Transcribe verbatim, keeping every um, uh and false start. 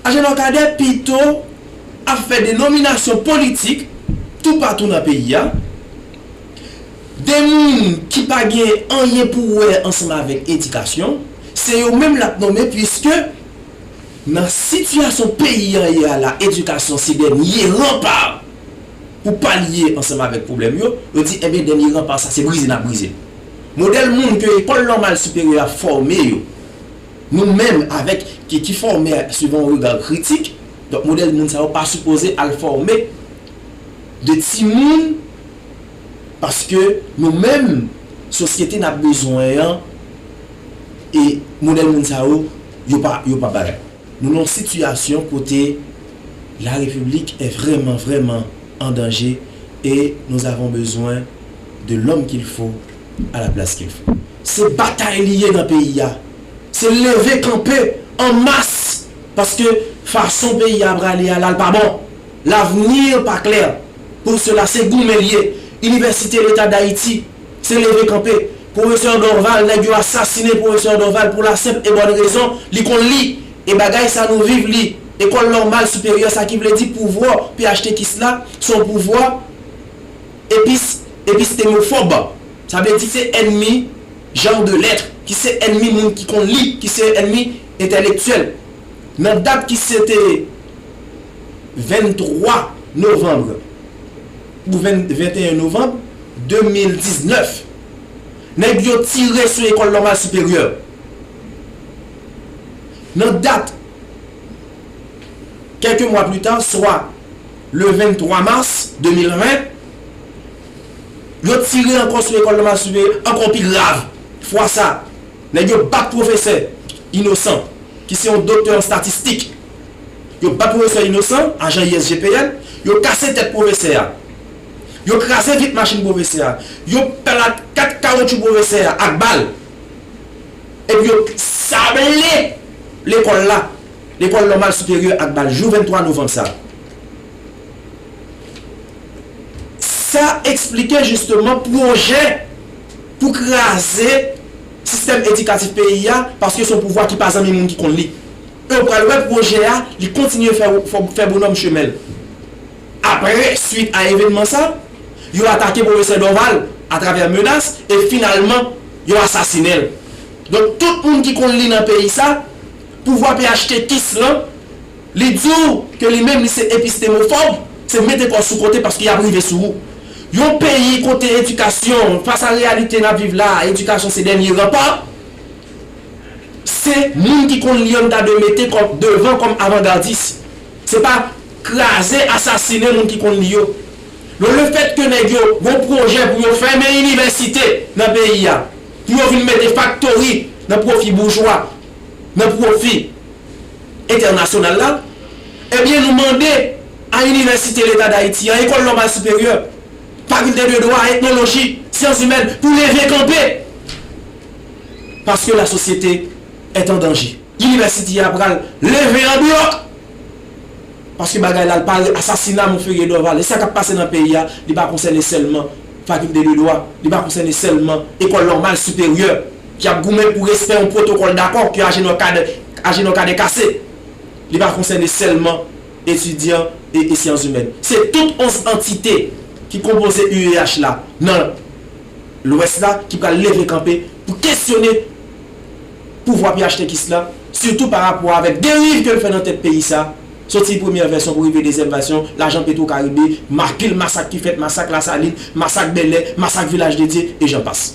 Ajenò Kadè pito ap fè de nominasyon politik toupatou nan peyi a. De moun ki pa gen anyen pou wè ansanm avèk edikasyon, se yo menm l ap nonmen, piske nan sitiyasyon peyi an ye a la, edikasyon se dènye ranpa pou palye ansanm avèk pwoblèm yo, yo di, ebyen, dènye ranpa sa, se brize n ap brize l. Modèl moun ke lekòl nòmal siperyè a fòme yo, nou menm avèk, ki, ki fòme suivant yon rega kritik, donk modèl moun sa yo pa sipoze al fòme de timoun, paske nou menm, sosyete n ap bezwen an, e modèl moun sa yo, yo pa, yo pa bagay. Nou nan yon sitiyasyon kote la République est vraiment, vraiment en danger et nous avons besoin de l'homme qu'il faut à la place qu'il faut. Se batay li ye nan peyi a. Se leve kanpe an mas, paske fason peyi a prale a la, l pa bon. L'avenir pa klè. Pou sela, se goumen l ye. Inivèsite Leta Dayiti, se leve kanpe. Pwofesè Dorval, nèg yo asasinen pwofesè Dorval pou la senp e bòn rezon, li konn li. E bagay sa nou viv li. Ekòl nòmal siperyè, sa ki vle di pouvwa P H T kis la, se yon pouvwa epis, epistemofòb. Sa vle di se ènmi jan de lèt, ki se ènmi moun ki konn li, ki se ènmi entèlektyèl. Nan dat ki se te venntwa novanm, ou venn, venteyen novanm de mil diznèf, nèg yo tire sou Ekòl Nòmal Siperyè. Nan dat, kèlke mwa pli ta, swa le venntwa mas de mil ven, yo tire ankò sou Ekòl Nòmal Siperyè, ankò pi grav. Fwa sa, nèg yo bat pwofesè Inosan, ki se yon doktè an statistik. Yo bat pwofesè Inosan, ajan I S G P N, yo kase tèt pwofesè a. Yo kraze vit machin pwofesè a. Yo plat kat kawotchou pwofesè a ak bal. Epi yo sable lekòl la, Lekòl Nòmal Siperyè ak bal, jou venntwa novanm sa. Sa eksplike jisteman pwojè pou kraze sistèm edikatif peyi a, paske se yon pouvwa ki pa zanmi moun ki konn li. E w pral wè pwojè a, li kontinye fè, fè, fè bonòm chemen l. Apre, swit a evènman sa, yo atake pwofesè Dorval atravè menas e finalman, yo asasinen l. Donk, tout moun ki konn li nan peyi sa, pouvwa P H T kis lan, li di w ke li menm li se epistemofòb, se mete kò w sou kote paske y ap rive sou ou. Yon peyi kote edikasyon, fas a reyalite n ap viv la, edikasyon se dènye ranpa, se moun ki konn li yo n ta dwe mete kòm devan kòm avangadis. Se pa kraze, asasinen moun ki konn li yo. Donk, lefètke nèg yo gon pwojè pou yo fèmen inivèsite nan peyi a, pou yo vin mete faktori nan pwofi boujwa, nan pwofi entènasyonal la, ebyen, nou mande a Inivèsite Leta Dayiti an, Ekòl Nòmal Siperyè, Fakilte de Dwa, Etnoloji, Syans Imèn, pou leve kanpe. Paske la société est en danger. Inivèsite a pral leve an blòk. Paske bagay la, l pa asasina Monferrier Dorval. E sa k ap pase nan peyi a, li pa konsène sèlman Fakilte de Dwa, li pa konsène sèlman Ekòl Nòmal Siperyè, ki ap goumen pou respè yon pwotokòl dakò ke Ajenò Kadè, Ajenò Kadè kase. Li pa konsène sèlman etidyan e, e syans imèn. Se tout onz antite ki konpoze U E H la nan Lwès la ki pral leve kanpe pou kesyone pouvwa P H T kis la, sitou pa rapò avèk deriv ke l fè nan tèt peyi sa, soti premyè vèsyon pou rive dezyèm vèsyon, lajan Petro Caribe, ma-, pil masak ki fèt, masak Lasalin, masak Bèlè, masak Vilaj de Dye, e jan pas.